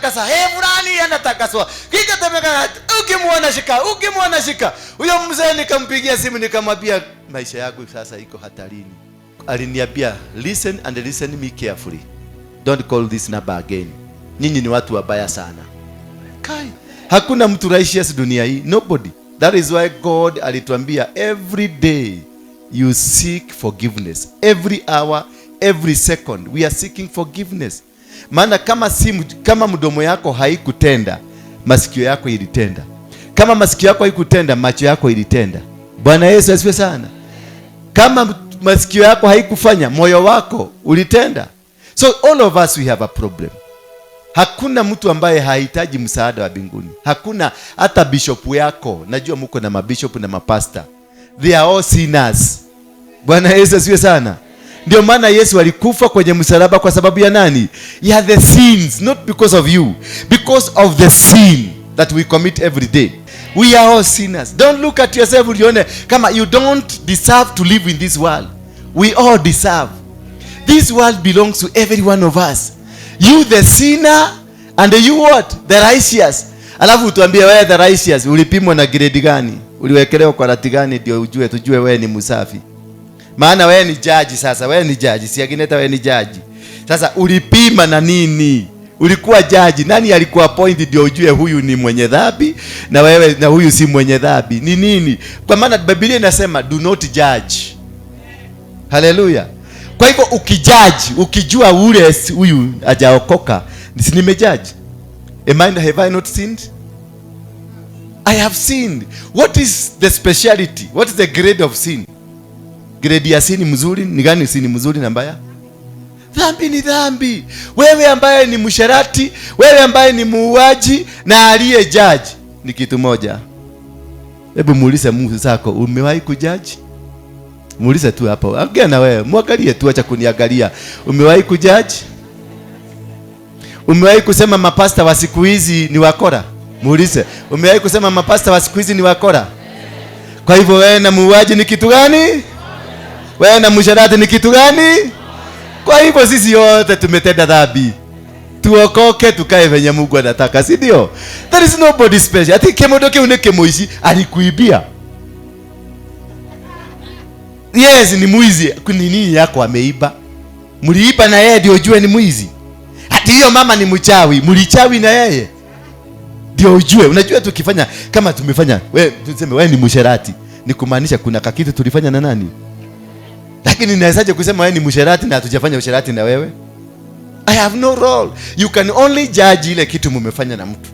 anatakasa, hey, fulani anatakaswa. Kikatemeka, ukimuona shika, ukimuona shika. Huyo mzee nikampigia simu nikamwambia maisha yako sasa iko hatarini. Aliniambia listen and listen me carefully. Don't call this number again. Nyinyi ni watu wabaya sana. Kai, hakuna mtu righteous dunia hii, nobody. That is why God alituambia every day you seek forgiveness. Every hour, every second we are seeking forgiveness. Maana kama simu, kama mdomo yako haikutenda, masikio yako ilitenda. Kama masikio yako haikutenda, macho yako ilitenda. Bwana Yesu asifiwe sana. Kama masikio yako haikufanya, moyo wako ulitenda. So all of us we have a problem. Hakuna mtu ambaye hahitaji msaada wa mbinguni. Hakuna, hata bishop yako. Najua mko na mabishop na mapasta. They are all sinners. Bwana Yesu asifiwe sana. Ndio maana Yesu alikufa kwenye msalaba kwa sababu ya nani? Ya the sins, not because of you. Because of the sin that we commit every day. We are all sinners. Don't look at yourself ulione kama you don't deserve to live in this world. We all deserve. This world belongs to every one of us. You the sinner and you what? The righteous. Alafu utuambie wewe the righteous ulipimwa na grade gani? Uliwekelewa kwa rati gani ndio ujue tujue wewe ni msafi? Maana wewe ni judge sasa, wewe ni judge, si Agneta wewe ni judge. Sasa ulipima na nini? Ulikuwa judge, nani alikuwa appoint ndio ujue huyu ni mwenye dhambi na wewe na huyu si mwenye dhambi? Ni nini? Kwa maana Biblia inasema do not judge. Hallelujah. Kwa hivyo ukijudge, ukijua ule huyu hajaokoka, si nimejudge? Am I, have I not sinned? I have sinned. What is the speciality? What is the grade of sin? Grade ya sin mzuri ni gani? Sin mzuri na mbaya? Dhambi ni dhambi. Wewe ambaye ni msherati, wewe ambaye ni muuaji na aliye judge ni kitu moja. Hebu muulize Mungu zako, umewahi kujudge? Muulize tu hapo. Ongea na wewe, mwangalie tu, acha kuniangalia. Umewahi kujudge? Umewahi kusema mapasta wa siku hizi ni wakora? Muulize, umewahi kusema mapasta wa siku hizi ni wakora? Kwa hivyo wewe na muuaji ni kitu gani? Wewe na msherati ni kitu gani? Kwa hivyo sisi wote tumetenda dhambi. Tuokoke tukae venye Mungu anataka, si ndio? There is nobody special. Ati kemodo ke uneke moishi alikuibia. Yes, ni mwizi. Ni nini yako ameiba? Mliiba na yeye ndio ujue ni mwizi. Ati hiyo mama ni mchawi, mlichawi na yeye ndio ujue. Unajua tukifanya kama tumefanya, wewe tuseme wewe ni msherati, ni kumaanisha kuna kakitu tulifanya na nani? Lakini nawezaje kusema wewe ni msherati na hatujafanya usherati na wewe? I have no role. You can only judge ile kitu mumefanya na mtu.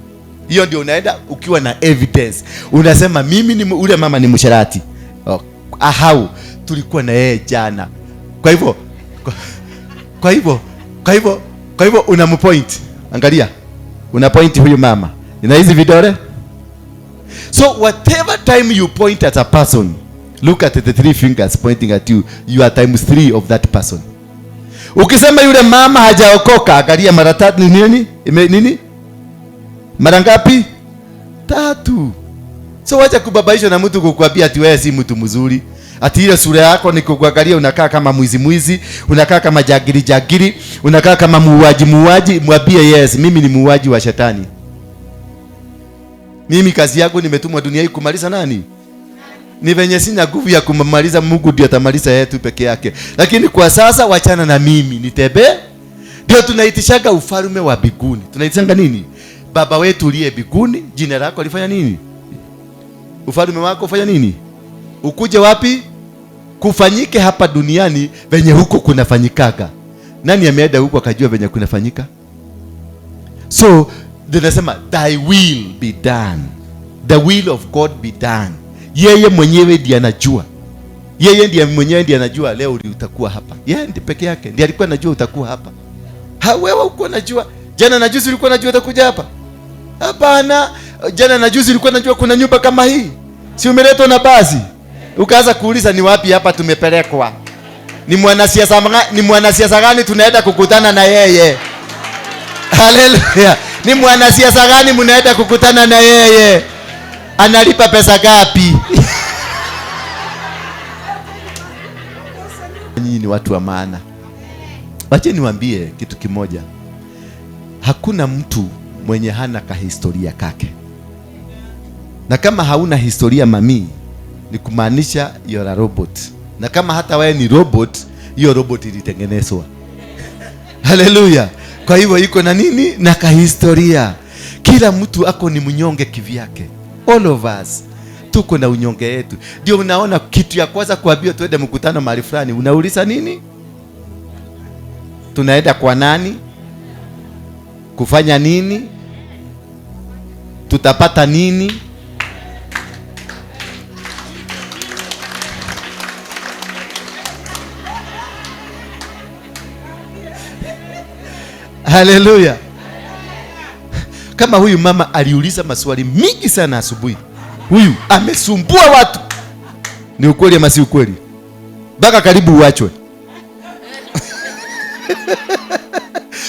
Hiyo ndio unaenda ukiwa na evidence. Unasema mimi ni ule mama ni msherati. Oh, ahau tulikuwa na yeye jana. Kwa hivyo kwa hivyo kwa hivyo kwa hivyo unampoint. Angalia. Una point huyu mama. Ina hizi vidole. So whatever time you point at a person, look at the three fingers pointing at you. You are times 3 of that person. Ukisema yule mama hajaokoka, angalia mara tatu ni nini? Ime nini? Mara ngapi? 3. So wacha kubabaishwa na mtu kukuambia ati wewe si mtu mzuri. Ati ile sura yako ni kukuangalia unakaa kama mwizi mwizi, unakaa kama jagiri jagiri, unakaa kama muuaji muuaji. Mwambie yes, mimi ni muuaji wa shetani. Mimi kazi yangu nimetumwa dunia hii kumaliza nani? Ni venye sina nguvu ya kumaliza, Mungu ndiye atamaliza yetu peke yake. Lakini kwa sasa wachana na mimi, nitebe. Ndio tunaitishaga ufalme wa mbinguni. Tunaitishaga nini? Baba wetu uliye mbinguni, jina lako lifanya nini? Ufalme wako ufanya nini? Ukuje wapi? Kufanyike hapa duniani venye huko kunafanyikaga. Nani ameenda huko akajua venye kunafanyika? So tunasema thy will be done. The will of God be done. Yeye mwenyewe ndiye anajua. Yeye ndiye mwenyewe ndiye anajua leo utakuwa hapa. Yeye ndiye peke yake ndiye alikuwa anajua utakuwa hapa. Ha, wewe uko unajua? Jana na juzi ulikuwa unajua utakuja hapa? Hapana. Jana na juzi ulikuwa unajua kuna nyumba kama hii? Si umeletwa na basi? Ukaanza kuuliza ni wapi hapa tumepelekwa? Ni mwanasiasa ni mwanasiasa gani tunaenda kukutana na yeye? Haleluya. Ni mwanasiasa gani mnaenda kukutana na yeye? Analipa pesa gapi? Nyinyi ni watu wa maana. Wacha niwaambie kitu kimoja. Hakuna mtu mwenye hana kahistoria kake. Na kama hauna historia mami, ni kumaanisha you're a robot. Na kama hata wewe ni robot, hiyo robot ilitengenezwa. Haleluya. Kwa hivyo iko na nini? Na kahistoria. Kila mtu ako ni mnyonge kivyake. All of us tuko na unyonge yetu. Ndio unaona kitu ya kwanza kuambiwa tuende mkutano mahali fulani, unauliza nini? Tunaenda kwa nani? Kufanya nini? Tutapata nini? Haleluya. Kama huyu mama aliuliza maswali mingi sana asubuhi. Huyu amesumbua watu. Ni ukweli ama si ukweli? Mpaka karibu uachwe.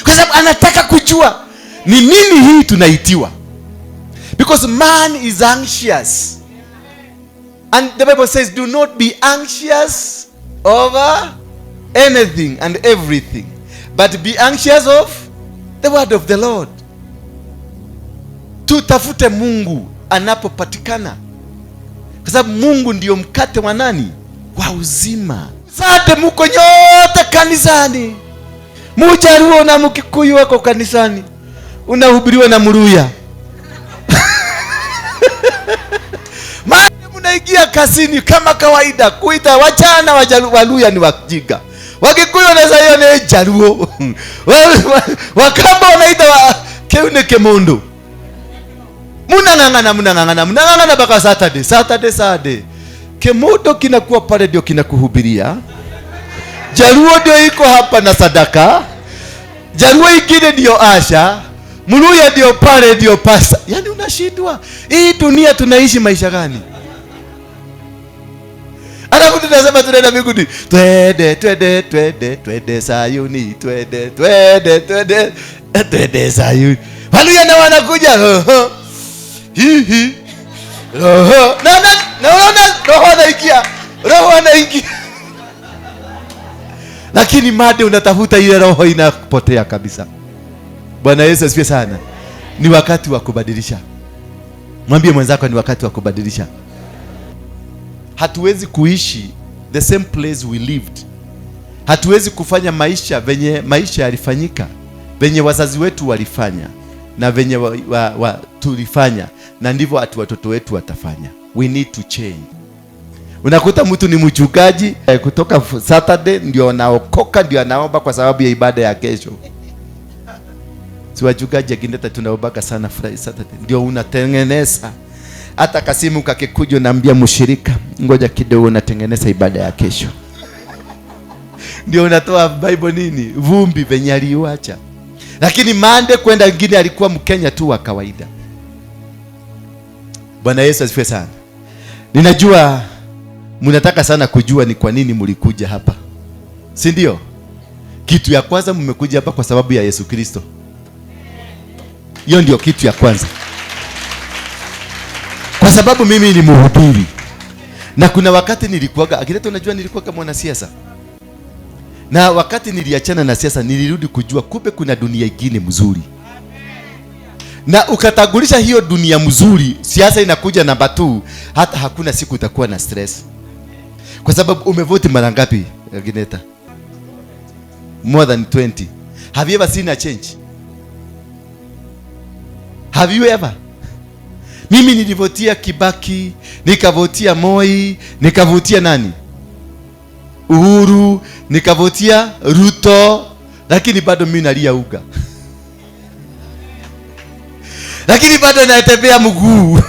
Kwa sababu anataka kujua ni nini hii tunaitiwa. Because man is anxious. And the Bible says, do not be anxious over anything and everything, but be anxious of the word of the Lord. Tutafute Mungu anapopatikana, kwa sababu Mungu ndio mkate wa nani? Wa uzima. Sate muko nyote kanisani, Mujaruo na Mkikuyu wako kanisani, unahubiriwa na Mluya. Maana mnaingia kasini kama kawaida kuita wachana Waluya ni wajiga, Wakikuyu wanaweza hiyo ni Jaluo, Wakamba wanaita keune kemondo. Munang'ang'ana, munang'ang'ana, munang'ang'ana mpaka Saturday, Saturday, Saturday. Kemondo kinakuwa pale ndio kinakuhubiria. Jaluo ndio iko hapa na sadaka. Jaluo ingine ndio asha. Mluya ndio pale ndio pasa. Yaani unashindwa. Hii dunia tunaishi maisha gani? Alafu tunasema tunaenda mbinguni. Twende, twende, twende, twende Sayuni, twende, twende, twende, twende Sayuni. Waluya na wanakuja. Hi hi. Roho. Na na na na roho anaingia. Roho anaingia. Lakini made unatafuta ile roho inapotea kabisa. Bwana Yesu asifiwe sana. Ni wakati wa kubadilisha. Mwambie mwenzako ni wakati wa kubadilisha. Hatuwezi kuishi the same place we lived. Hatuwezi kufanya maisha venye maisha yalifanyika, venye wazazi wetu walifanya na venye tulifanya, na ndivyo atu watoto wetu watafanya. We need to change. Unakuta mtu ni mchungaji kutoka Saturday ndio anaokoka, ndio anaomba kwa sababu ya ibada ya kesho. Si wachungaji akindeta tunaomba sana Friday, Saturday ndio unatengeneza. Hata kasimu kakikuja unaambia mshirika, ngoja kidogo unatengeneza ibada ya kesho. Ndio unatoa Bible nini? Vumbi venye aliuacha. Lakini Monday kwenda ngine alikuwa Mkenya tu wa kawaida. Bwana Yesu asifiwe sana. Ninajua mnataka sana kujua ni kwa nini mlikuja hapa. Si ndio? Kitu ya kwanza mmekuja hapa kwa sababu ya Yesu Kristo. Hiyo ndio kitu ya kwanza. Kwa sababu mimi ni mhubiri. Na kuna wakati nilikuwaga, akileta unajua nilikuwaga mwanasiasa. Na wakati niliachana na siasa nilirudi kujua kumbe kuna dunia nyingine mzuri. Na ukatagulisha hiyo dunia mzuri, siasa inakuja namba 2, hata hakuna siku utakuwa na stress. Kwa sababu umevoti mara ngapi, Gineta? More than 20. Have you ever seen a change? Have you ever? Mimi nilivotia Kibaki, nikavotia Moi, nikavotia nani? Uhuru, nikavotia Ruto, lakini bado mimi nalia uga. Lakini bado natembea mguu.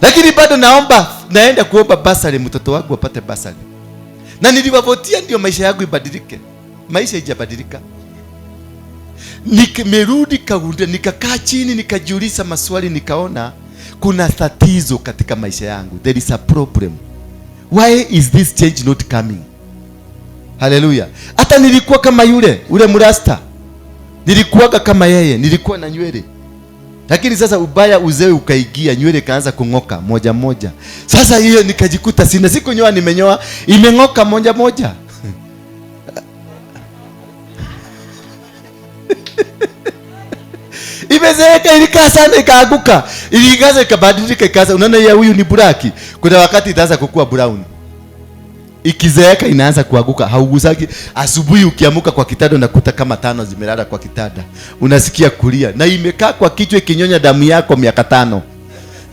Lakini bado naomba, naenda kuomba basari mtoto wangu apate basari. Na niliwavotia ndio maisha yangu ibadilike. Maisha haijabadilika. Nimerudi kaunda, nikakaa chini nikajiuliza maswali, nikaona kuna tatizo katika maisha yangu. There is a problem. Why is this change not coming? Hallelujah. Hata nilikuwa kama yule, ule mrasta. Nilikuwa kama yeye, nilikuwa na nywele. Lakini sasa ubaya uzee ukaigia, nywele kaanza kungoka moja moja. Sasa hiyo nikajikuta sina, sikunyoa, nimenyoa, imengoka moja moja. Imezeeka, ilikaa sana ikaanguka. Ilianza ikabadilika ikaanza. Unaona ya huyu ni black. Kuna wakati itaanza kukua brown. Ikizeeka inaanza kuanguka, haugusaki. Asubuhi ukiamuka kwa kitanda unakuta kama 5 zimelala kwa kitanda. Unasikia kulia na imekaa kwa kichwa ikinyonya damu yako miaka 5.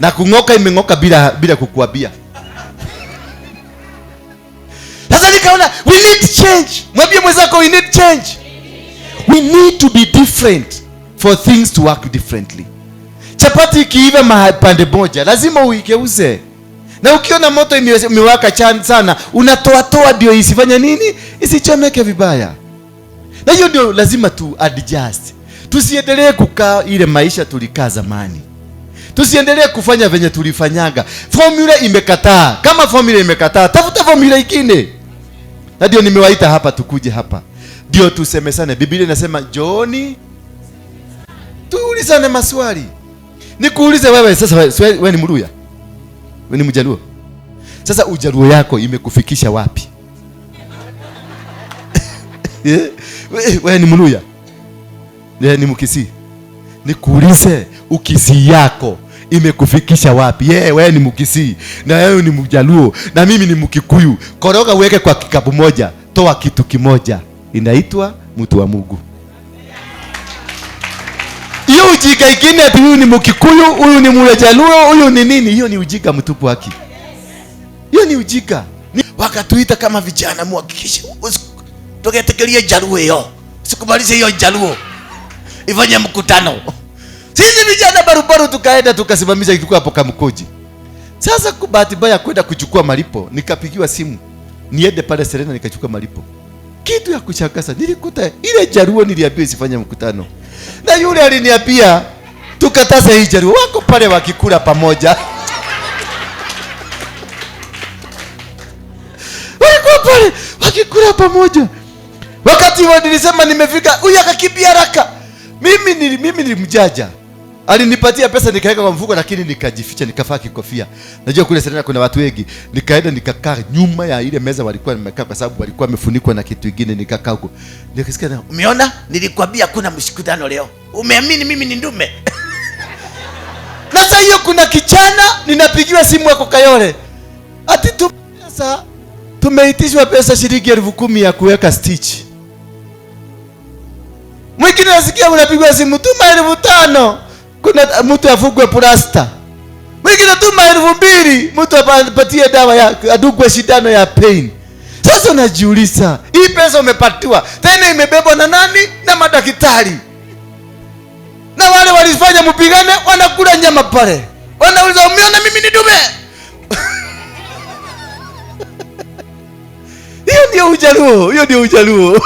Na kung'oka imeng'oka bila kukuambia. Sasa nikaona we need change. Mwambie mwenzako we need change. We need to be different for things to work differently. Chapati ikiiva mahali pande moja lazima uigeuze. Na ukiona moto imewaka sana, unatoa ndio isifanye nini? Isichomeke vibaya. Na hiyo ndio lazima tu adjust. Tusiendelee kukaa ile maisha tulikaa zamani. Tusiendelee kufanya venye tulifanyaga. Formula imekataa. Kama formula imekataa, tafuta formula nyingine. Na ndio nimewaita hapa tukuje hapa. Ndio tusemesane. Biblia inasema njooni tuulizane maswali. Nikuulize wewe sasa, wewe ni Mluya? Wewe ni Mjaluo? Sasa ujaluo yako imekufikisha wapi? Wewe ni Mluya? Wewe ni Mkisii? Nikuulize, Ukisii yako imekufikisha wapi? Wewe ni Mkisii na wewe ni Mjaluo na mimi ni Mkikuyu. Koroga uweke kwa kikapu moja, toa kitu kimoja. Inaitwa mtu wa Mungu. Hiyo ujinga ingine ati huyu ni Mkikuyu, huyu ni Mjaluo, huyu ni nini? Hiyo ni ujinga mtupu haki. Hiyo ni ujinga. Wakatuita kama vijana, muhakikishe tugetekelie Jaluo hiyo. Usikubalishe hiyo Jaluo ifanye mkutano. Sisi vijana barubaru tukaenda tukasimamisha kitu hapo Kamkoji. Sasa kwa bahati mbaya kwenda kuchukua malipo, nikapigiwa simu. Niende pale Serena nikachukua malipo. Kitu ya kushangaza, nilikuta ile Jaluo niliambiwa isifanye mkutano. Na yule aliniambia tukataze hii Jaluo, wako pale wakikula pamoja. Walikuwa pale wakikula pamoja. Wakati wao nilisema nimefika, huyu akakimbia haraka. Mimi ni mjaja. Alinipatia pesa nikaweka kwa mfuko, lakini nikajificha nikavaa kikofia. Najua kule Serena kuna watu wengi. Nikaenda nikakaa nyuma ya ile meza walikuwa wamekaa, kwa sababu walikuwa wamefunikwa na kitu kingine, nikakaa huko. Nikasikia na, umeona? Nilikwambia kuna mshikutano leo. Umeamini mimi ni ndume? Na sasa hiyo kuna kijana ninapigiwa simu yako Kayole. Ati tu pesa tumeitishwa pesa shilingi 10,000 ya kuweka stitch. Mwingine nasikia unapigwa simu tuma 5,000. Kuna mtu afugwe plasta. Mwingine tuma 2,000 mtu apatie dawa ya adugwe shindano ya pain. Sasa unajiuliza, hii pesa umepatiwa tena imebebwa na nani? Na madaktari. Na wale walifanya mpigane wanakula nyama pale. Wanauliza umeona mimi ni dume? Hiyo ndio Ujaluo, hiyo ndio Ujaluo.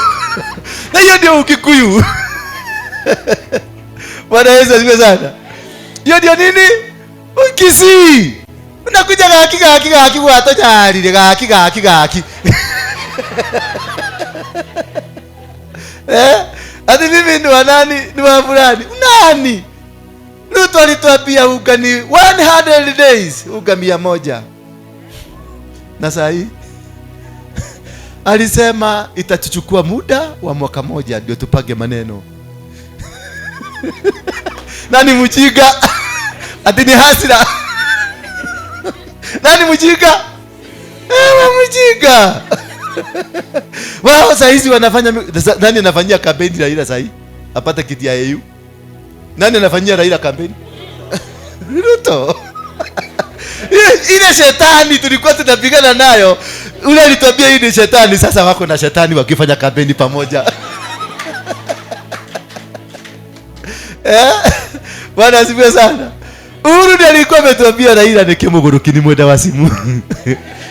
Na hiyo ndio Ukikuyu. Bwana Yesu asifiwe sana. Hiyo ndio nini? Ukisii. Unakuja gaki gaki gaki watojarire gaki gaki gaki. Ati mimi ni wa nani? Ni wa fulani. Nani? Ruto alituambia unga ni 100 days, unga 100. Na saa hii alisema itatuchukua muda wa mwaka moja ndio tupage maneno. Nani mjinga? Ati ni hasira. Nani mjinga? Ewe mjinga. Wao saa hizi wanafanya, nani anafanyia kampeni Raila saa hii? Apate kiti ya AU. Nani anafanyia Raila kampeni? Ruto. Ile shetani tulikuwa tunapigana nayo, ule alituambia hii ni shetani, sasa wako na shetani wakifanya kampeni pamoja. Bwana asifiwe sana. Uhuru ndiye alikuwa ametuambia Raila ni kimuguruki ni mwenda wazimu.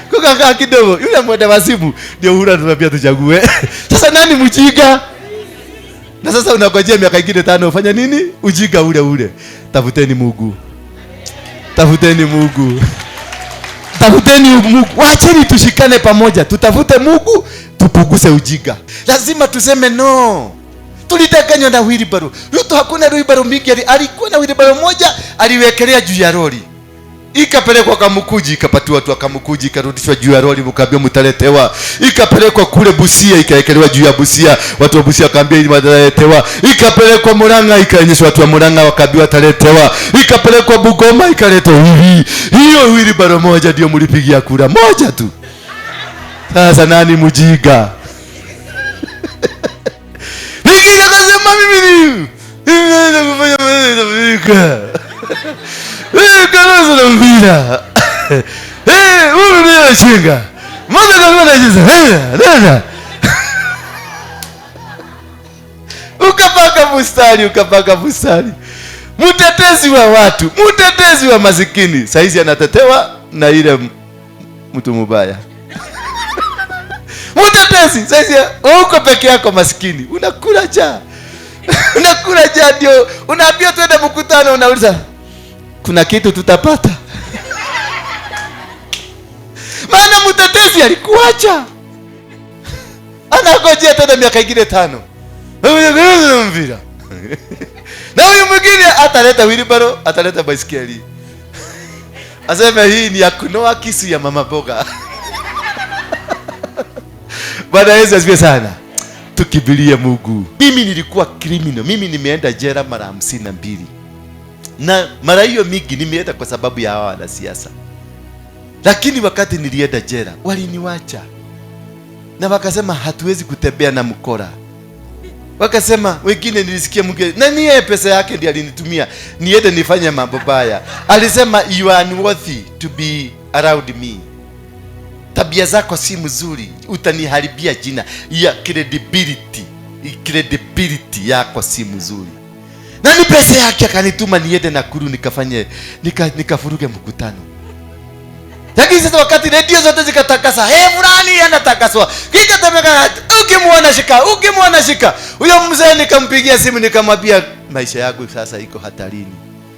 Kukakaa kidogo, yule mwenda wazimu ndio Uhuru anatuambia tuchague. Sasa nani mjinga? Na sasa unangojea miaka ingine 5 ufanye nini? Ujinga ule ule. Tafuteni Mungu. Tafuteni Mungu. Tafuteni Mungu. Waacheni tushikane pamoja. Tutafute Mungu, tupuguse ujinga. Lazima tuseme no. Tulidanganywa na wheelbarrow. Ruto hakuna wheelbarrow mingi, alikuwa na wheelbarrow moja aliwekelea juu ya lori. Ikapelekwa Kamukuji, ikapatiwa watu wa Kamukuji, ikarudishwa juu ya lori, mkaambiwa mtaletewa. Ikapelekwa kule Busia, ikaekelewa juu ya Busia, watu wa Busia wakaambia ili wataletewa. Ikapelekwa Murang'a, ikaonyeshwa watu wa Murang'a, wakaambiwa wataletewa. Ikapelekwa Bugoma, ikaletwa hivi. Hiyo wheelbarrow moja ndio mlipigia kura, moja tu. Sasa nani mjinga? Nikija kusema mimi ni mimi naweza kufanya maneno. Kalonzo na mpira. Huyu ndiye anashinda. Mmoja alikuwa anacheza. Nenda. Ukapaka mstari, ukapaka mstari. Mtetezi wa watu, mtetezi wa masikini. Saizi anatetewa na ile mtu mubaya. Mtetezi, saizi uko peke yako masikini. Unakula njaa. Unakula njaa ndio unaambiwa twende mkutano, unauliza kuna kitu tutapata? Maana mtetezi alikuacha. Anangojea tena miaka ingine 5. Mpira. Na huyu mwingine ataleta wheelbarrow, ataleta baiskeli. Aseme hii ni ya kunoa kisu ya mama boga. Bwana Yesu asifiwe sana. Tukibilie Mungu. Mimi nilikuwa criminal. Mimi nimeenda jela mara 52. Na mara hiyo mingi nimeenda kwa sababu ya hawa wanasiasa. Lakini wakati nilienda jela waliniwacha. Na wakasema hatuwezi kutembea na mkora. Wakasema wengine nilisikia mwingine, na ni yeye pesa yake ndiye alinitumia niende nifanye mambo baya. Alisema you are unworthy to be around me. Tabia zako si mzuri, utaniharibia jina ya credibility. Credibility yako si mzuri. Na ni pesa yake akanituma niende Nakuru nikafanye nikafuruge mkutano. Lakini sasa wakati redio zote zikatakasa, hey fulani anatakaswa. Kikatemeka, ukimuona shika, ukimuona shika. Huyo mzee nikampigia simu nikamwambia maisha yangu sasa iko hatarini.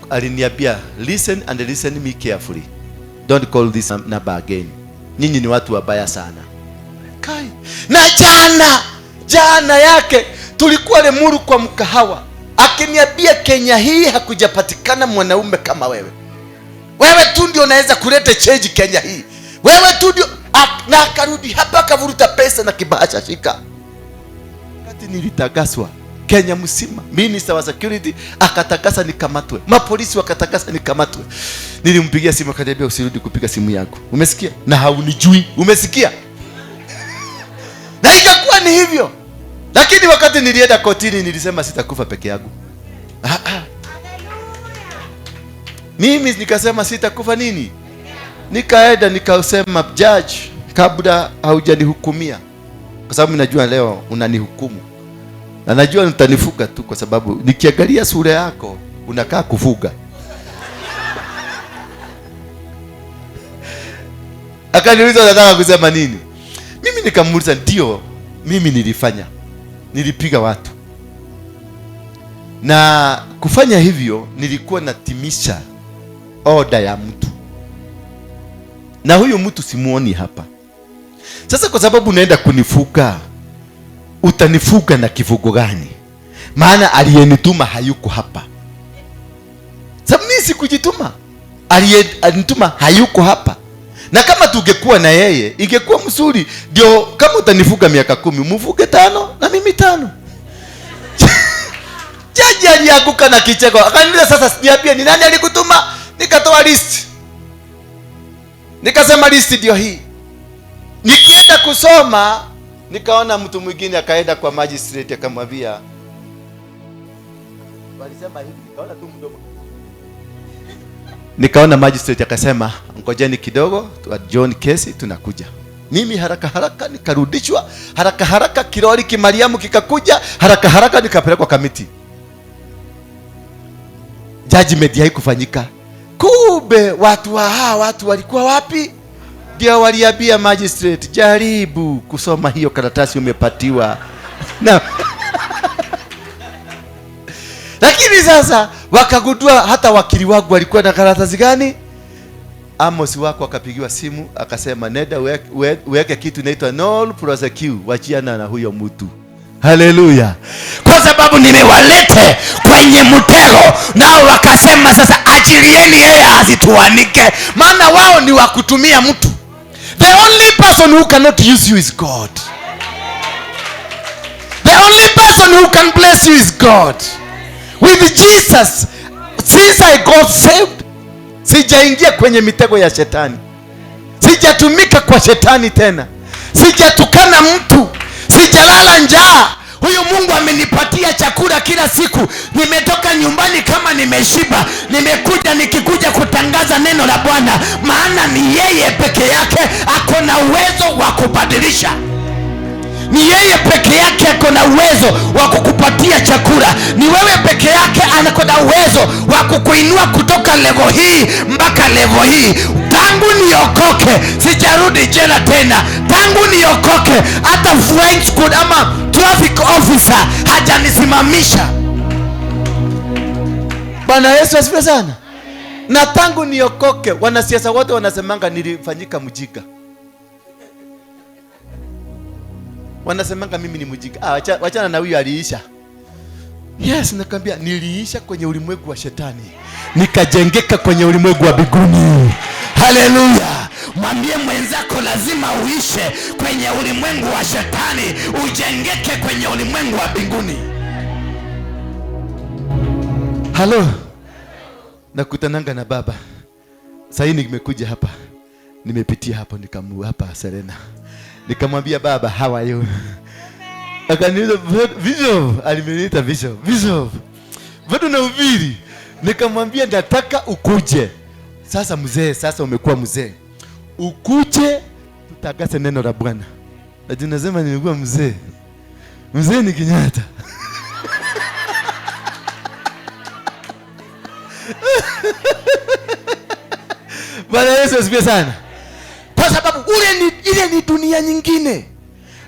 Aliniambia listen and listen me carefully. Don't call this number again. Ninyi ni watu wabaya sana. Kai. Na jana yake tulikuwa Lemuru kwa mkahawa. Akiniambia Kenya hii hakujapatikana mwanaume kama wewe. Wewe tu ndio unaweza kuleta change Kenya hii. Wewe tu ndio. Na akarudi hapa akavuruta pesa na kibahasha shika. Wakati nilitagaswa Kenya mzima, Minister wa Security akatakasa nikamatwe. Mapolisi wakatakasa nikamatwe. Nilimpigia simu akaniambia usirudi kupiga simu yako. Umesikia? Na haunijui. Umesikia? Na ikakuwa ni hivyo. Lakini wakati nilienda kotini nilisema sitakufa peke yangu. Mimi nikasema sitakufa nini? Nikaenda nikasema judge, kabla haujanihukumia, kwa sababu najua leo unanihukumu. Na najua utanifuga tu kwa sababu nikiangalia sura yako unakaa kufuga. Akaniuliza unataka kusema nini? Mimi nikamuuliza ndio mimi nilifanya. Nilipiga watu. Na kufanya hivyo nilikuwa natimisha order ya mtu. Na huyu mtu simuoni hapa. Sasa kwa sababu unaenda kunifuga, utanifuga na kifugo gani? Maana aliyenituma hayuko hapa. Sababu mimi sikujituma. Aliyenituma hayuko hapa. Na kama tungekuwa na yeye, ingekuwa mzuri. Ndio kama utanifuga miaka 10, mfuge 5 na mimi 5. Jaji alianguka na kicheko. Akaniuliza sasa niambie ni nani alikutuma? Nikatoa list. Nikasema list ndio hii. Nikienda kusoma, nikaona mtu mwingine akaenda kwa magistrate akamwambia. Walisema hivi, nikaona tu mdomo. Nikaona magistrate akasema, ngojeni kidogo, tu adjourn kesi tunakuja. Mimi haraka haraka nikarudishwa, haraka haraka kiroli kimariamu kikakuja, haraka haraka nikapelekwa kamiti. Judgment haikufanyika. Kumbe watu wa hawa watu walikuwa wapi? Ndio waliambia magistrate, jaribu kusoma hiyo karatasi umepatiwa. Na lakini sasa wakagundua hata wakili wangu walikuwa na karatasi gani? Amos wako akapigiwa simu akasema nenda uweke kitu inaitwa null prosecute, wachiana na huyo mtu. Haleluya. Kwa sababu nimewalete kwenye mtego, nao wakasema sasa achilieni yeye asituanike, maana wao ni wa kutumia mtu. The only person who cannot use you is God. The only person who can bless you is God. With Jesus, since I got saved, sijaingia kwenye mitego ya shetani. Sijatumika kwa shetani tena. Sijatukana mtu. Sijalala njaa. Huyu Mungu amenipatia chakula kila siku. Nimetoka nyumbani kama nimeshiba. Nimekuja nikikuja kutangaza neno la Bwana, maana ni yeye peke yake ako na uwezo wa kubadilisha. Ni yeye peke yake ako na uwezo wa kukupatia chakula. Ni wewe peke yake ako na uwezo wa kukuinua kutoka level hii mpaka level hii. Tangu niokoke sijarudi jela tena. Tangu niokoke hata flying squad ama traffic officer hajanisimamisha. Bwana Yesu asifiwe sana. Na tangu niokoke, wanasiasa wote wanasemanga nilifanyika mjinga. Wanasemanga mimi ni mjinga. Wachana na huyu aliisha. Yes, nakwambia niliisha kwenye ulimwengu wa shetani, nikajengeka kwenye ulimwengu wa mbinguni. Haleluya. Mwambie mwenzako lazima uishe kwenye ulimwengu wa shetani, ujengeke kwenye ulimwengu wa mbinguni. Halo. Nakutananga na baba. Sasa nimekuja hapa. Nimepitia hapo nikamu hapa Serena. Nikamwambia baba, how are you? Akaniuliza Bishop, aliniita Bishop. Bishop, bado nahubiri. Nikamwambia nataka ukuje. Sasa mzee, sasa umekuwa mzee. Ukuje tutangaze neno la Bwana. Lakini nasema nimekuwa mzee. Mzee ni Kenyatta. Bwana Yesu asifiwe sana. Kwa sababu ile ni dunia nyingine,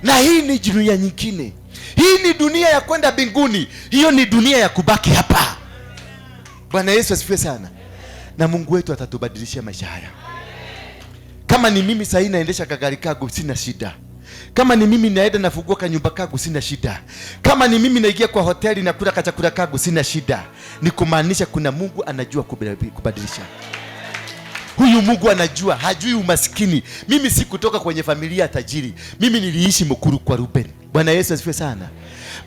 na hii ni dunia nyingine. Hii ni dunia ya kwenda mbinguni, hiyo ni dunia ya kubaki hapa. Bwana Yesu asifiwe sana. Na Mungu wetu atatubadilishia maisha haya. Kama ni mimi sasa naendesha kagari kangu sina shida. Kama ni mimi naenda nafungua kanyumba kangu sina shida. Kama ni mimi naingia kwa hoteli na kula kachakula kangu sina shida. Ni kumaanisha kuna Mungu anajua kubadilisha. Huyu Mungu anajua, hajui umaskini. Mimi si kutoka kwenye familia tajiri. Mimi niliishi Mukuru kwa Ruben. Bwana Yesu asifiwe sana.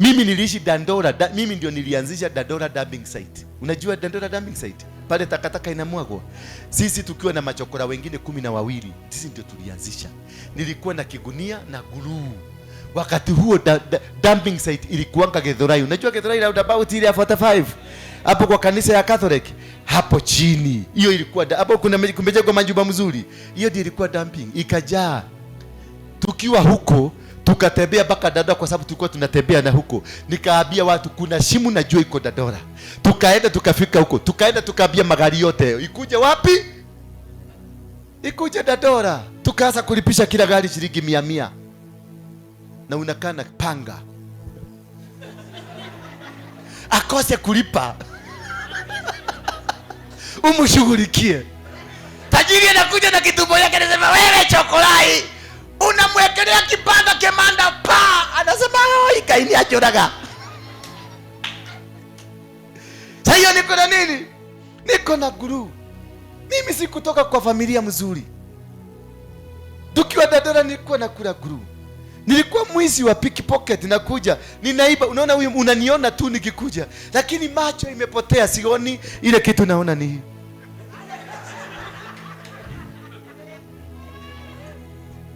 Mimi niliishi Dandora, mimi ndio nilianzisha Dandora dumping site. Unajua Dandora dumping site? Pale takataka inamwagwa. Sisi tukiwa na machokora wengine 12, sisi ndio tulianzisha. Nilikuwa na kigunia na guluu. Wakati huo dumping site ilikuwanga Githurai. Unajua Githurai roundabout ile ya 45? Hapo kwa kanisa ya Catholic, hapo chini. Hiyo ilikuwa hapo kuna kumejengwa majumba mzuri. Hiyo ndio ilikuwa dumping, ikajaa. Tukiwa huko tukatembea mpaka Dandora, kwa sababu tulikuwa tunatembea na huko. Nikaambia watu kuna shimu na jua iko Dandora. Tukaenda tukafika huko. Tukaenda tukaambia magari yote ikuje wapi? Ikuje Dandora. Tukaanza kulipisha kila gari shilingi 100. Na unakaa na panga. Akose kulipa. Umshughulikie. Tajiri anakuja na kitumbo yake anasema wewe chokolai. Unamwekelea kipanda kemanda pa, anasema oi kaini ajoraga. Sasa hiyo niko na nini? Niko na guru. Mimi si kutoka kwa familia mzuri. Tukiwa Dandora nilikuwa nakula guru. Nilikuwa mwizi wa pickpocket, nakuja ninaiba. Unaona huyu, unaniona tu nikikuja, lakini macho imepotea, sioni ile kitu, naona ni hii.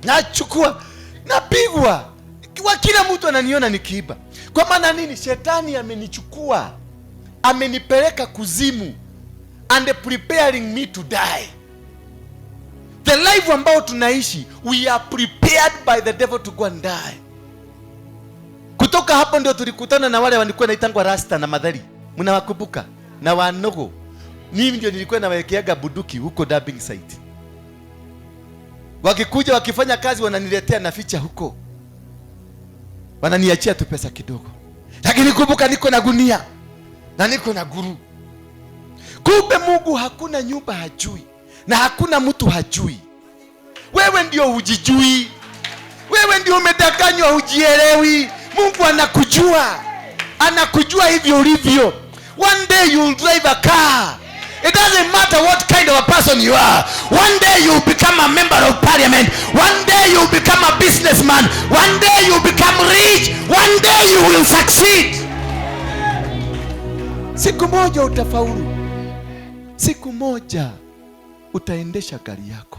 Nachukua, napigwa. Kwa kila mtu ananiona nikiiba. Kwa maana nini? Shetani amenichukua, amenipeleka kuzimu and preparing me to die. The life ambao tunaishi, we are prepared by the devil to go and die. Kutoka hapo ndio tulikutana na wale walikuwa naitangwa Rasta na Madhari. Mnawakumbuka? Na Wanogo. Mimi ndio nilikuwa nawawekeaga bunduki huko dumping site. Wakikuja wakifanya kazi wananiletea na ficha huko. Wananiachia tu pesa kidogo. Lakini kumbuka niko na gunia na niko na guru. Kumbe Mungu hakuna nyumba hajui na hakuna mtu hajui. Wewe ndio hujijui. Wewe ndio umedanganywa, hujielewi. Mungu anakujua, anakujua hivyo ulivyo. One day you'll drive a car. It doesn't matter what kind of a person you are. One day you'll become a member of parliament. One day you'll become a businessman. One day you'll become rich. One day you will succeed. Siku moja utafaulu. Siku moja utaendesha gari yako.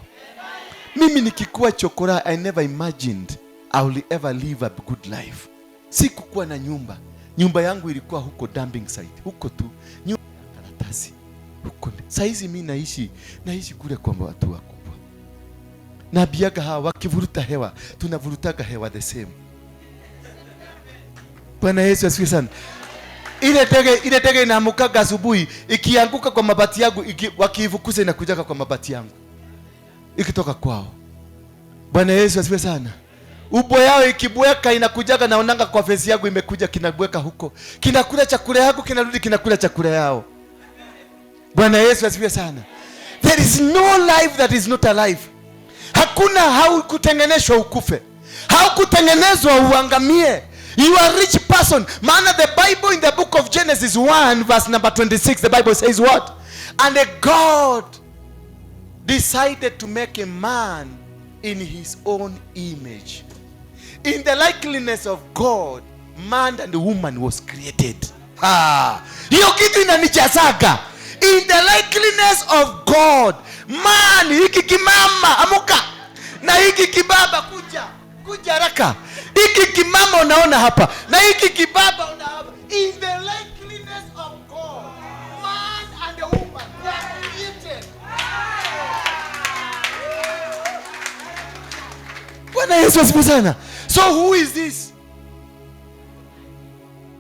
Mimi nikikuwa chokora, I never imagined I will ever live a good life. Sikukuwa na nyumba. Nyumba yangu ilikuwa huko dumping site, huko tu. Nyumba ya karatasi. Huko. Saizi mimi naishi kule kwa watu wakubwa. Na biaga hawa wakivuruta hewa, tunavurutaga hewa the same. Bwana Yesu asifiwe sana. Ile ndege inaamukaga asubuhi, ikianguka kwa mabati yangu, wakiifukuza inakujaga kwa mabati yangu. Ikitoka kwao. Bwana Yesu asifiwe sana. Ubo yao ikibweka inakujaga, naonanga kwa fence yangu imekuja kinabweka huko. Kinakula chakula yangu, kinarudi kinakula chakula yao. Bwana Yesu asifiwe sana. There is no life that is not alive. Hakuna, haukutengenezwa ukufe. Haukutengenezwa uangamie. You are a rich person. Maana the Bible in the book of Genesis 1 verse number 26, the Bible says what? And God decided to make a man in his own image. In the likeness of God, man and woman was created. Ha! Hiyo kitu inanijazaga. In the likeness of God, man, hiki kimama, amuka. Na hiki kibaba, kuja. Kuja haraka. Hiki kimama unaona hapa. Na hiki kibaba unaona hapa. In the likeness of God, man and woman were created. Bwana Yesu asifiwe sana. So who is this?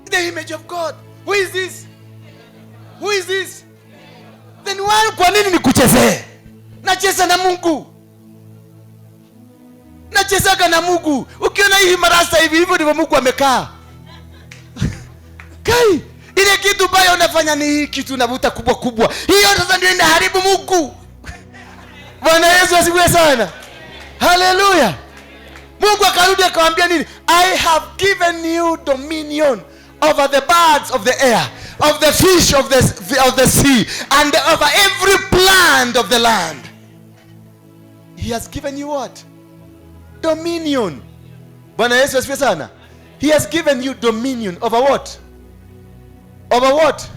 The image of God. Who is this? Who is this? Then why, kwa nini nikuchezee? Nacheza na Mungu. Nachezaga na Mungu. Ukiona hii marasa hivi, hivyo ndivyo Mungu amekaa. Kai, ile kitu baya unafanya ni hii kitu unavuta kubwa kubwa. Hiyo sasa ndio inaharibu Mungu. Bwana Yesu asifiwe sana. Hallelujah. Mungu akarudi akamwambia nini? I have given you dominion over the birds of the air, of the fish of the sea, and over every plant of the land. He has given you what? Dominion. Bwana Yesu asifiwe sana. He has given you dominion over what? Over what?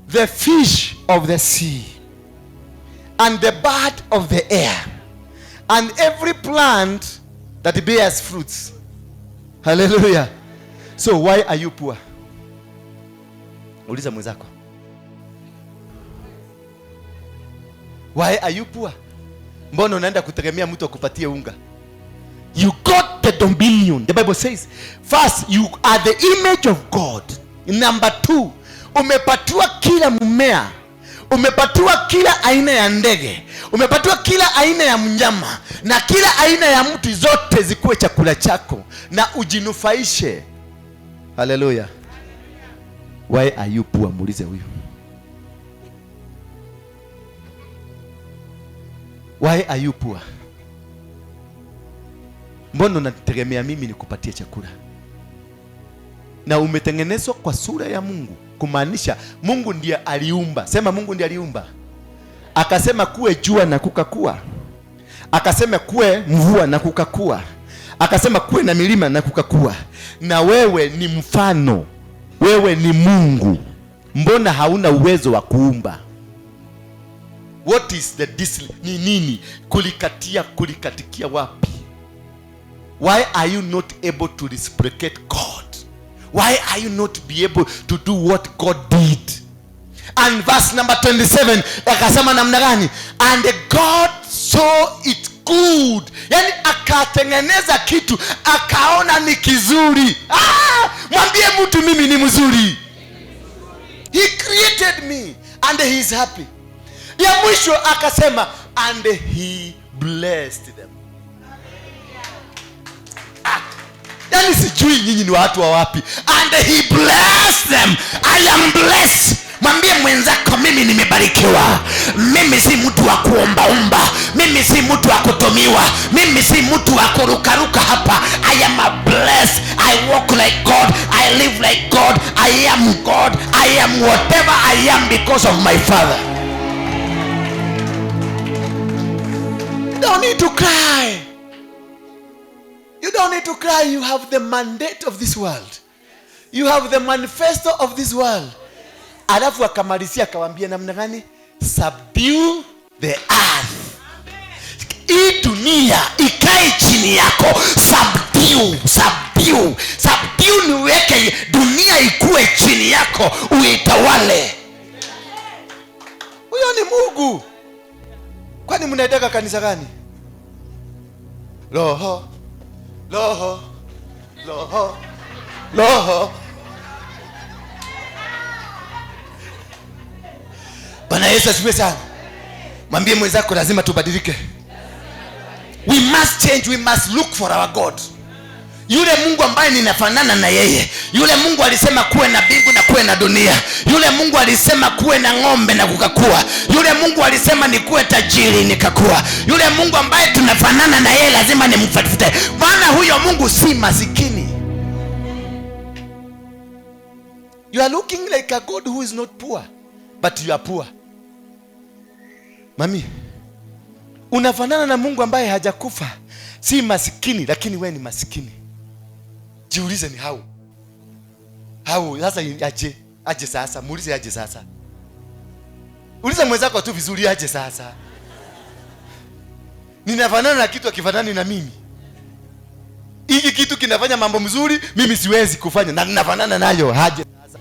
The fish of the sea, and the bird of the air, and every plant that bears fruits. Hallelujah. So why are you poor? Uliza mwenzako. Why are you poor? Mbona unaenda kutegemea mtu akupatie unga? You got the dominion. The Bible says, first, you are the image of God. Number two, umepatiwa kila mmea, umepatiwa kila aina ya ndege, umepatiwa kila aina ya mnyama, na kila aina ya mti, zote zikuwe chakula chako na ujinufaishe. Hallelujah. Why are you poor? Muulize huyu. Why are you poor? Mbona unategemea mimi nikupatie chakula? Na umetengenezwa kwa sura ya Mungu, kumaanisha Mungu ndiye aliumba. Sema Mungu ndiye aliumba. Akasema kuwe jua na kukakua. Akasema kuwe mvua na kukakua. Akasema kuwe na milima na kukakua. Na wewe ni mfano. Wewe ni Mungu. Mbona hauna uwezo wa kuumba? What is the ni nini? Kulikatia, kulikatikia wapi? Why are you not able to reciprocate God? Why are you not be able to do what God did? And verse number 27, akasema namna gani? And God saw it good. Yani akatengeneza kitu, akaona ni kizuri. Ah, mwambie mtu mimi ni mzuri. He created me and he is happy. Ya mwisho akasema, and he blessed them. Ah, yani sijui nyinyi ni watu wa wapi. And he blessed them. I am blessed. Mwambie mwenzako, mimi nimebarikiwa. Mimi si mtu wa kuombaomba, mimi si mtu wa kutumiwa, mimi si mtu wa kurukaruka hapa. I am a blessed. I walk like God, I live like God, I am God, I am whatever I am because of my father. You don't need to cry. You don't need to cry. You have the mandate of this world. You have the manifesto of this world. Alafu akamalizia akawambia namna gani? Subdue the earth. Hii dunia ikae chini yako. Subdue, subdue, subdue, niweke dunia ikue chini yako, uitawale. Huyo ni Mungu. Kwani mnaendaka kanisa gani? Roho, roho, roho, roho. Bwana Yesu asifiwe sana. Mwambie mwenzako lazima tubadilike. We must change, we must look for our God. Yule Mungu ambaye ninafanana na yeye. Yule Mungu alisema kuwe na mbingu na kuwe na dunia. Yule Mungu alisema kuwe na ng'ombe na kukakua. Yule Mungu alisema nikuwe tajiri nikakua. Yule Mungu ambaye tunafanana na yeye lazima nimfuate. Maana huyo Mungu si masikini. You are looking like a God who is not poor, but you are poor. Mami, unafanana na Mungu ambaye hajakufa, si masikini, lakini wewe ni masikini. Jiulize ni how. How sasa aje? Aje sasa, muulize aje sasa. Uliza mwenzako tu vizuri, aje sasa. Ninafanana na kitu hakifanani na mimi. Hiki kitu kinafanya mambo mzuri, mimi siwezi kufanya na ninafanana nayo, aje sasa.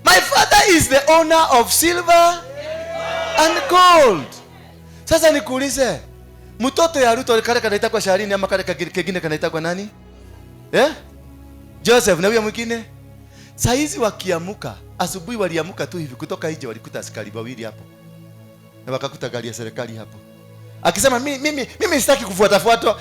My father is the owner of silver and gold. Sasa nikuulize, mtoto ya Ruto kale kanaitwa kwa Sharini ama kale kingine kanaitwa kwa nani? Joseph na huyo mwingine. Saizi wakiamuka, asubuhi waliamuka tu hivi kutoka nje walikuta askari wawili hapo. Na wakakuta gari ya serikali hapo. Akisema mimi sitaki kufuatafuatwa.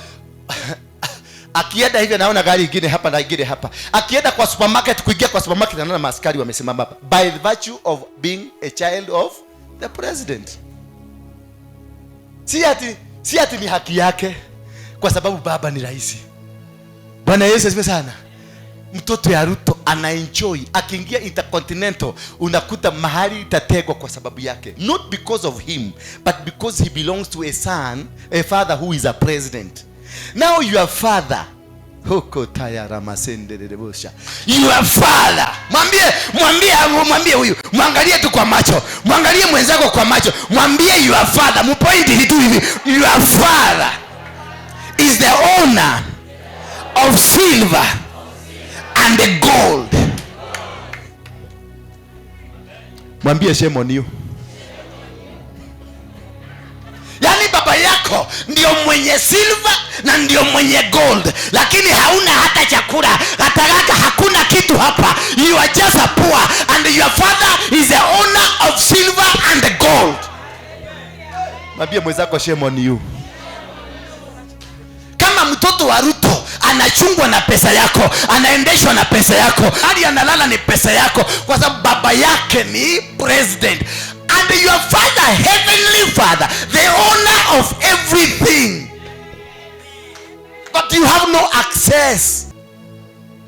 Akienda hivi anaona gari nyingine hapa na nyingine hapa. Akienda kwa supermarket, kuingia kwa supermarket anaona maaskari wamesimama hapa. By the virtue of being a child of the president. Si ati ni haki yake kwa sababu baba ni rais. Bwana Yesu asifiwe sana. Mtoto ya Ruto anaenjoy. Akiingia Intercontinental unakuta mahali itategwa kwa sababu yake. Not because of him, but because he belongs to a son, a father who is a president. Now your father, huko tayara masenderebosha. Your father. Mwambie huyu. Mwangalie tu kwa macho. Mwangalie mwenzako kwa macho. Mwambie your father. Mpoint tu hivi. Your father is the owner of silver and the gold. Mwambie shame on you. Yaani baba yako ndio mwenye silver na ndio mwenye gold, lakini hauna hata chakula, hata hakuna kitu hapa. You are just a poor and your father is the owner of silver and the gold. Mwambie mwenzako shame on you. Kama mtoto wa Ruto anachungwa na pesa yako, anaendeshwa na pesa yako, hadi analala ni pesa yako, kwa sababu baba yake ni president. And your father, heavenly father, the owner of everything, but you have no access.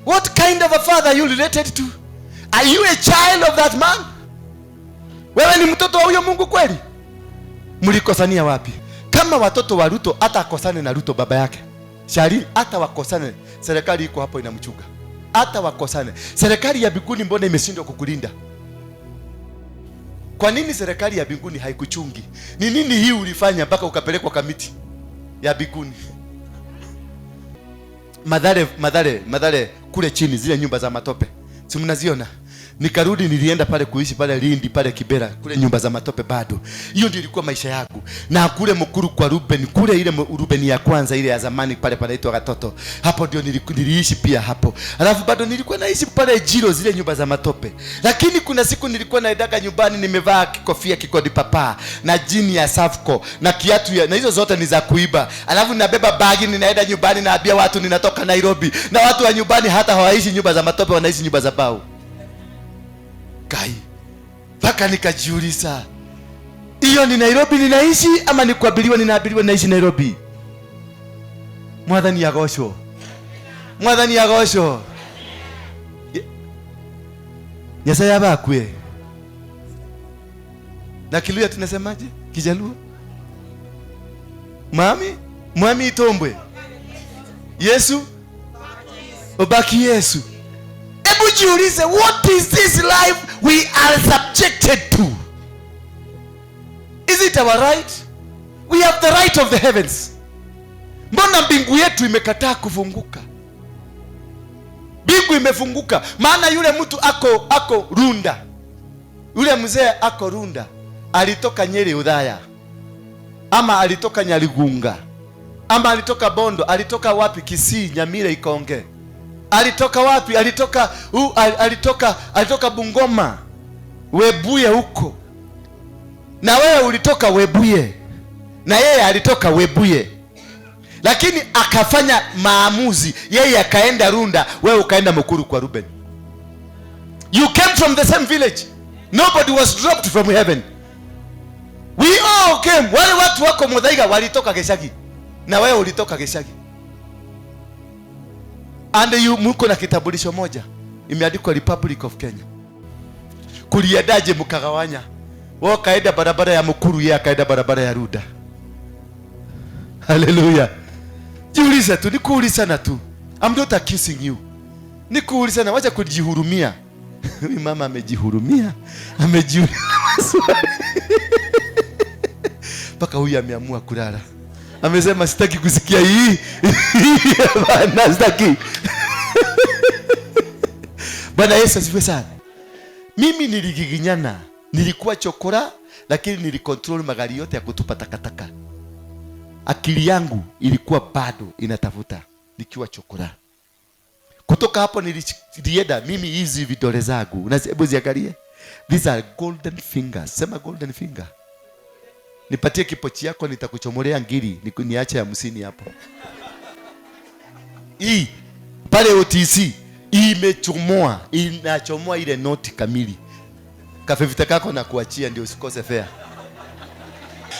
What kind of a father are you related to? Are you a child of that man? Wewe ni mtoto wa huyo Mungu kweli? Mlikosania wapi? Kama watoto wa Ruto hata akosane na Ruto baba yake, Shari hata wakosane, serikali iko hapo inamchunga. Hata wakosane, serikali ya mbinguni mbona imeshindwa kukulinda? Kwa nini serikali ya mbinguni haikuchungi? Ni nini hii ulifanya mpaka ukapelekwa kamiti ya mbinguni? Madhare kule chini zile nyumba za matope, si mnaziona? Nikarudi nilienda pale kuishi pale Lindi pale Kibera, kule nyumba za matope bado. Hiyo ndio ilikuwa maisha yangu. Na kule Mukuru kwa Ruben, kule ile Ruben ya kwanza ile ya zamani pale panaitwa Katoto. Hapo ndio niliishi pia hapo. Alafu bado nilikuwa naishi pale Jiro zile nyumba za matope. Lakini kuna siku nilikuwa naendaka nyumbani nimevaa kikofia kikodi papa na jini ya Safco na kiatu ya, na hizo zote ni za kuiba. Alafu nabeba bagi ninaenda nyumbani naambia watu ninatoka Nairobi. Na watu wa nyumbani hata hawaishi nyumba za matope, wanaishi nyumba za bao. Kai. Mpaka nikajiuliza, hiyo ni Nairobi ninaishi ama ni kuabiliwa ninaabiliwa ninaishi Nairobi? Mwathani agocwo. Mwathani agocwo. Nyasaye abakwe. Na Kiluya tunasemaje? Kijaluo? Mami? Mwami itombwe. Yesu? Obaki Yesu. Hebu jiulize, what is this life we are subjected to? Is it our right? We have the right of the heavens. Mbona mbingu yetu imekataa kufunguka? Mbingu imefunguka, maana yule mtu ako Runda. Yule mzee ako Runda. Alitoka Nyeri Udhaya, ama alitoka Nyaligunga, ama alitoka Bondo, alitoka wapi? Kisii, Nyamira, Ikonge. Alitoka wapi? Alitoka Bungoma, Webuye huko. Na wewe ulitoka Webuye, na yeye alitoka Webuye, lakini akafanya maamuzi, yeye akaenda Runda, wewe ukaenda Mukuru kwa Ruben. You came from the same village. Nobody was dropped from heaven. We all came. Wale watu wako Muthaiga walitoka Gicagi, na wewe ulitoka Gicagi. And you mko na kitambulisho moja imeandikwa Republic of Kenya. Kuliendaje mkagawanya? Wao kaenda barabara ya Mukuru, yeye akaenda barabara ya Runda. Hallelujah. Jiulize tu, nikuuliza tu. I'm not accusing you. Nikuuliza na wacha kujihurumia. Huyu mama amejihurumia, amejiuliza maswali. Paka huyu ameamua kulala. Amesema sitaki kusikia hii. Bana sitaki. Bwana Yesu asifiwe sana. Mimi niligiginyana, nilikuwa chokora, lakini nilicontrol magari yote ya kutupa takataka. Akili yangu ilikuwa bado inatafuta nikiwa chokora. Kutoka hapo nilienda mimi hizi vidole zangu. Hebu ziangalie. These are golden fingers. Sema golden finger. Nipatie kipochi yako nitakuchomolea ngiri, niache 50 hapo. Hii pale OTC imechomoa, inachomoa ile noti kamili. Kafevita kako na kuachia ndio usikose fare.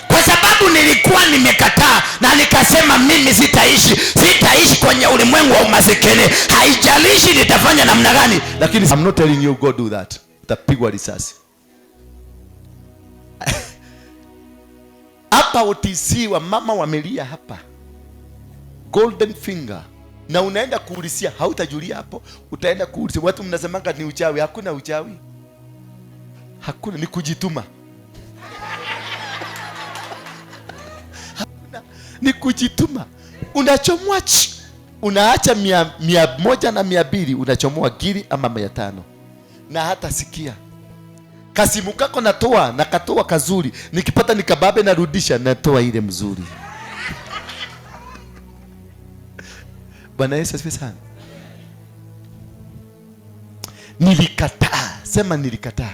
Kwa sababu nilikuwa nimekataa na nikasema mimi sitaishi kwenye ulimwengu wa umasikini. Haijalishi nitafanya namna gani, lakini I'm not telling you go do that. Utapigwa risasi. Hapa OTC wa mama wamelia hapa. Golden finger. Na unaenda kuulizia, hautajulia hapo, utaenda kuulizia. Watu mnasemanga ni uchawi, hakuna uchawi. Hakuna, ni kujituma. Hakuna, ni kujituma. Unachomoa, unaacha 100 na 200, unachomoa giri ama 500. Na hata sikia. Kasimu kako natoa, na katoa kazuri. Nikipata nikababe narudisha, natoa ile mzuri. Bwana Yesu asifiwe sana. Nilikataa, sema nilikataa.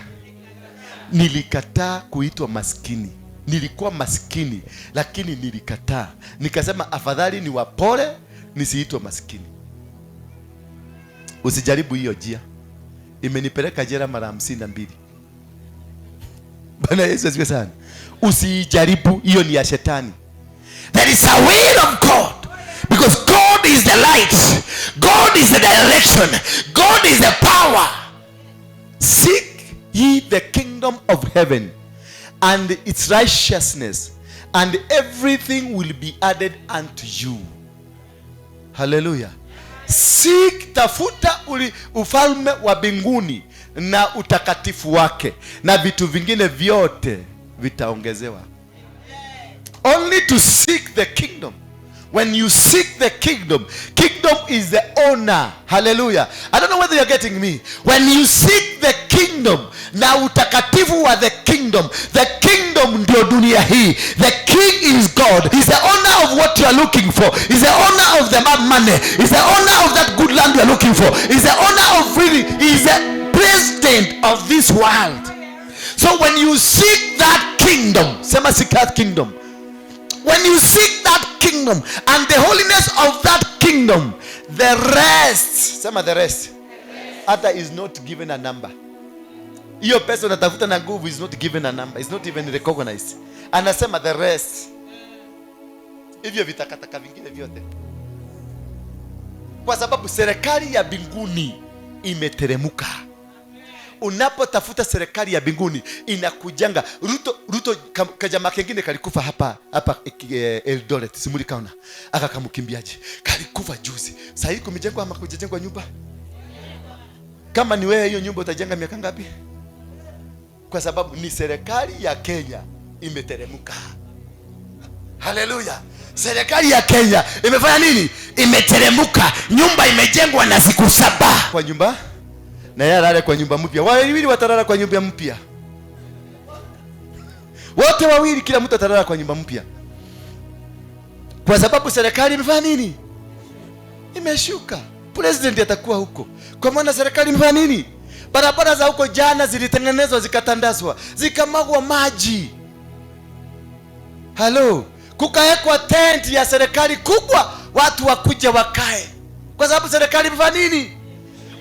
Nilikataa kuitwa maskini. Nilikuwa maskini, lakini nilikataa. Nikasema afadhali ni wapole nisiitwe maskini. Usijaribu hiyo njia. Imenipeleka jela mara 52. Bwana Yesu asifiwe sana. Usijaribu, hiyo ni ya shetani. There is a will of God. Because God is the light. God is the direction. God is the power. Seek ye the kingdom of heaven and its righteousness, and everything will be added unto you. Hallelujah. Seek, tafuta ufalme wa mbinguni na utakatifu wake, na vitu vingine vyote vitaongezewa. Only to seek the kingdom. When you seek the kingdom, kingdom is the owner. Hallelujah. I don't know whether you're getting me. When you seek the kingdom, na utakatifu wa the kingdom ndio dunia hii. The king is God. He's the owner of what you are looking for. He's the owner of the money. He's the owner of that good land you are looking for. He's the owner of really. He's the president of this world. So when you seek that kingdom, sema seek that kingdom. When you seek that kingdom and the holiness of that kingdom, the rest, sema the rest, other is not given a number. Hiyo pesa unatafuta na nguvu is not given a number, is not even recognized. Anasema the rest, hivyo vitakataka vingine vyote, kwa sababu serikali ya mbinguni imeteremuka. Unapotafuta serikali ya mbinguni inakujanga. Ruto kajamaa kengine kalikufa hapa hapa Eldoret, simulikaona aka kamkimbiaje, kalikufa juzi. Sasa hii kumejengwa ama kujengwa nyumba? Kama ni wewe, hiyo nyumba utajenga miaka ngapi? Kwa sababu ni serikali ya Kenya imeteremuka. Haleluya! Serikali ya Kenya imefanya nini? Imeteremuka. Nyumba imejengwa na siku 7 kwa nyumba, na yeye alale kwa nyumba mpya. Wawili watalala kwa nyumba mpya, wote wawili, kila mtu atalala kwa nyumba mpya, kwa sababu serikali imefanya nini? Imeshuka. President atakuwa huko, kwa maana serikali imefanya nini? Barabara za huko jana zilitengenezwa, zikatandazwa, zikamwagwa maji. Halo, kukawekwa tent ya serikali kubwa, watu wakuja wakae, kwa sababu serikali imefanya nini?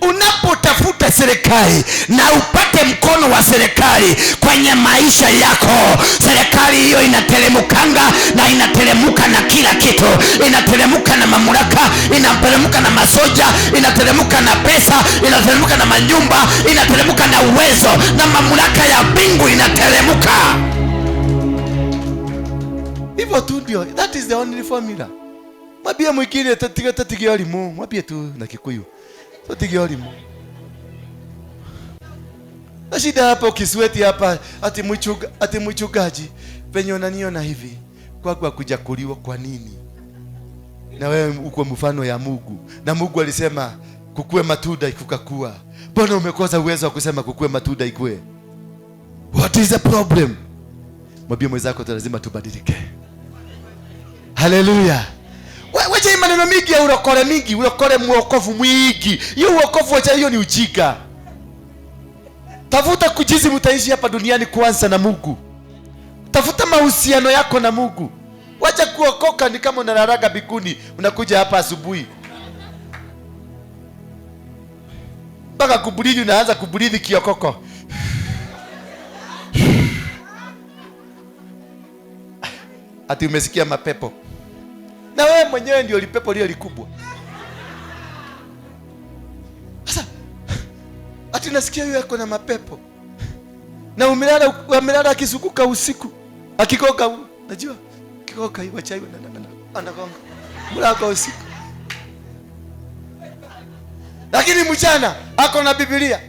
Unapotafuta serikali na upate mkono wa serikali kwenye maisha yako, serikali hiyo inateremukanga na inateremuka na kila kitu. Inateremuka na mamlaka, inateremuka na masoja, inateremuka na pesa, inateremuka na manyumba, inateremuka na uwezo, na mamlaka ya mbingu inateremuka. Hivyo tu ndio, that is the only formula. Mwambie mwingine tatige elimu, mwambie tu na Kikuyu. Tatige elimu. Na shida hapa ukisweti hapa ati mchungaji penye unaniona hivi kwa kujakuliwa kwa nini? Na wewe uko mfano ya Mungu. Na Mungu alisema kukue matunda ikukakua. Mbona umekosa uwezo wa kusema kukue matunda ikue? What is the problem? Mwambie mwenzako lazima tubadilike. Haleluya. Wacha maneno mingi ya urokore mingi, urokore muokovu mwingi. Hiyo uokovu wacha, hiyo ni ujinga. Tafuta kujizi mtaishi hapa duniani kwanza na Mungu. Tafuta mahusiano yako na Mungu. Wacha kuokoka ni kama unalalaga bikuni, unakuja hapa asubuhi. Mpaka kubulidi unaanza kubulidi kiokoko. Ati umesikia mapepo. Na wewe mwenyewe ndio lipepo lile likubwa. Sasa ati nasikia yeye yako na mapepo. Na umelala akizunguka usiku. Akikoka, najua kikoka hiyo chai anagonga. Mlaka usiku. Lakini mchana ako na Biblia.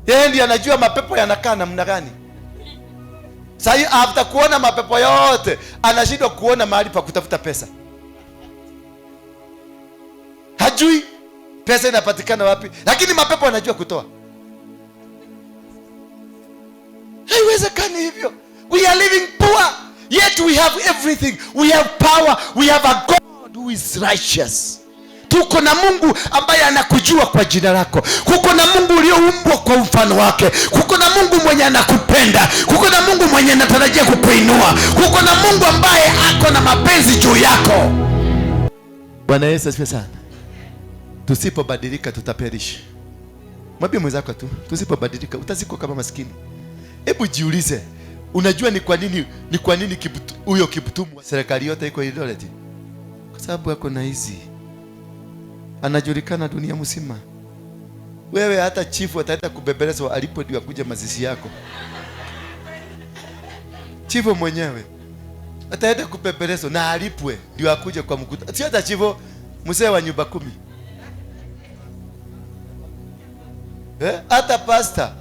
Yeye ndiye anajua mapepo yanakaa namna gani. Sasa after kuona mapepo yote, anashindwa kuona mahali pa kutafuta pesa. Hajui pesa inapatikana wapi, lakini mapepo anajua kutoa. Haiwezekani hivyo. We are living poor, yet we have everything. We have power, we have a God who is righteous. Tuko na Mungu ambaye anakujua kwa jina lako. Kuko na Mungu ulioumbwa kwa mfano wake. Kuko na Mungu mwenye anakupenda. Kuko na Mungu mwenye anatarajia kukuinua. Kuko na Mungu ambaye ako na mapenzi juu yako. Bwana Yesu asifiwe sana. Tusipobadilika tutaperish. Mwambie mwenzako tu, tusipobadilika utazikwa kama maskini. Hebu jiulize, unajua ni kwa nini, ni kwa nini huyo Kiptum serikali yote iko Eldoret? Kwa sababu yako na hizi. Anajulikana dunia mzima. Wewe hata chifu ataenda kubembelezwa alipo ndio akuje mazishi yako. Chifu mwenyewe ataenda kubembelezwa na alipwe ndio akuje kwa mkutano. Si hata chifu, mzee wa nyumba 10. Hata pastor.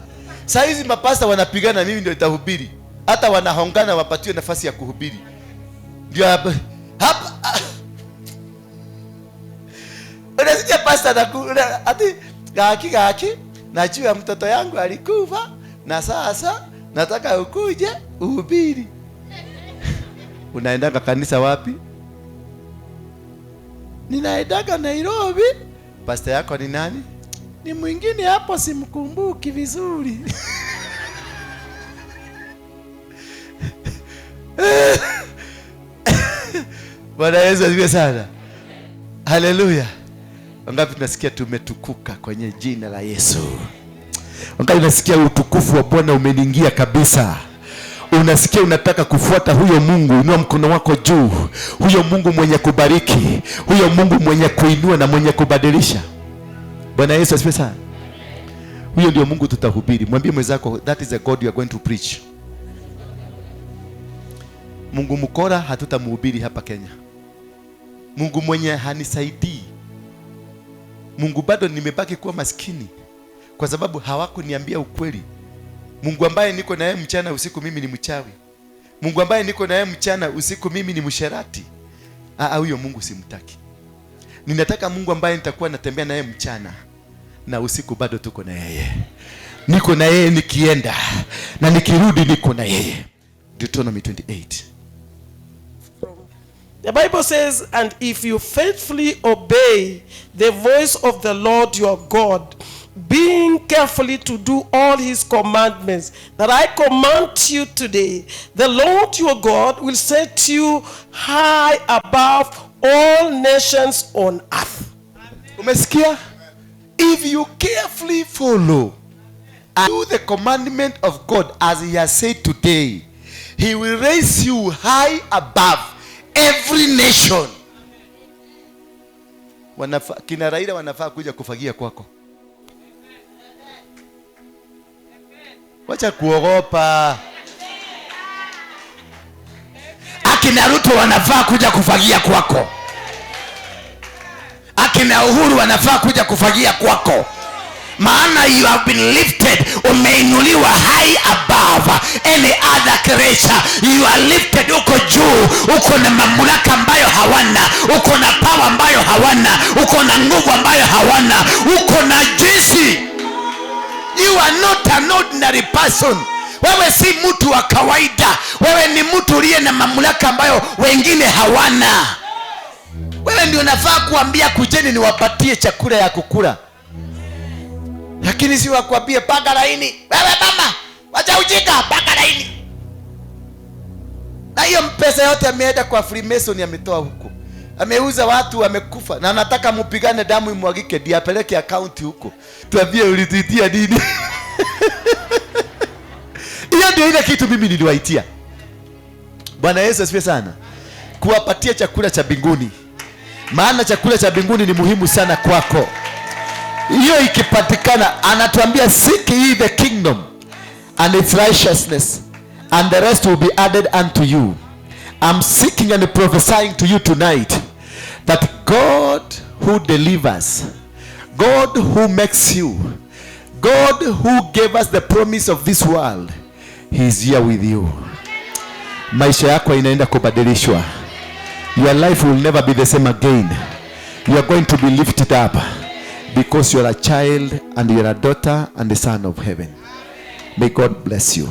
Saa hizi mapasta wanapigana, mimi ndio nitahubiri. Hata wanahongana wapatiwe nafasi ya kuhubiri. Ndio hapa. Unasikia pastor ati gaki najua mtoto yangu alikufa na sasa nataka ukuje uhubiri. Unaendaga kanisa wapi? Ninaendaga Nairobi. Pastor yako ni nani? Ni mwingine hapo simkumbuki vizuri. Bwana Yesu asifiwe sana. Haleluya. Wangapi tunasikia tumetukuka kwenye jina la Yesu? Wangapi unasikia utukufu wa Bwana umeniingia kabisa? Unasikia unataka kufuata huyo Mungu, inua mkono wako juu. Huyo Mungu mwenye kubariki, huyo Mungu mwenye kuinua na mwenye kubadilisha. Bwana Yesu asifiwe sana. Huyo ndio Mungu tutahubiri. Mwambie mwenzako, that is the God you are going to preach. Mungu mkora hatutamhubiri hapa Kenya. Mungu mwenye hanisaidii, Mungu bado nimebaki kuwa maskini kwa sababu hawakuniambia ukweli. Mungu ambaye niko na yeye mchana usiku mimi ni mchawi. Mungu ambaye niko na yeye mchana usiku mimi ni msherati. Huyo Mungu simtaki. Ninataka Mungu ambaye nitakuwa natembea na yeye mchana na usiku bado tuko na yeye. Niko na yeye nikienda na nikirudi niko na yeye. Deuteronomy 28. The Bible says, "And if you faithfully obey the voice of the Lord your God, being carefully to do all his commandments that I command you today, the Lord your God will set you high above all nations on earth." Umesikia? If you carefully follow and do the commandment of God as he has said today, he will raise you high above every nation. Kina Raila wanafaa kuja kufagia kwako. Wacha kuogopa. Akina Ruto wanafaa kuja kufagia kwako. Akina Uhuru wanafaa kuja kufagia kwako. Maana you have been lifted, umeinuliwa high above any other creature. You are lifted, uko juu, uko na mamlaka ambayo hawana, uko na power ambayo hawana, uko na nguvu ambayo hawana, uko na jinsi. You are not an ordinary person. Wewe si mtu wa kawaida. Wewe ni mtu uliye na mamlaka ambayo wengine hawana. Wewe ndio unafaa kuambia kujeni niwapatie chakula ya kukula. Lakini si wakwambie panga laini. Wewe mama, wacha ujinga, panga laini. Na hiyo pesa yote ameenda kwa Freemason, ametoa huko. Ameuza watu wamekufa na anataka mpigane damu imwagike ndiye apeleke account huko. Tuambie ulituitia nini? Hiyo ndio ile kitu mimi niliwaitia. Bwana Yesu asifiwe sana. Kuwapatia chakula cha mbinguni. Maana chakula cha mbinguni ni muhimu sana kwako. Hiyo ikipatikana, anatuambia seek ye the kingdom and its righteousness, and the rest will be added unto you. I'm seeking and prophesying to you tonight that God who delivers, God who makes you, God who gave us the promise of this world, he is here with you. Maisha yako inaenda kubadilishwa. Your life will never be the same again. You are going to be lifted up because you are a child and you are a daughter and a son of heaven. May God bless you.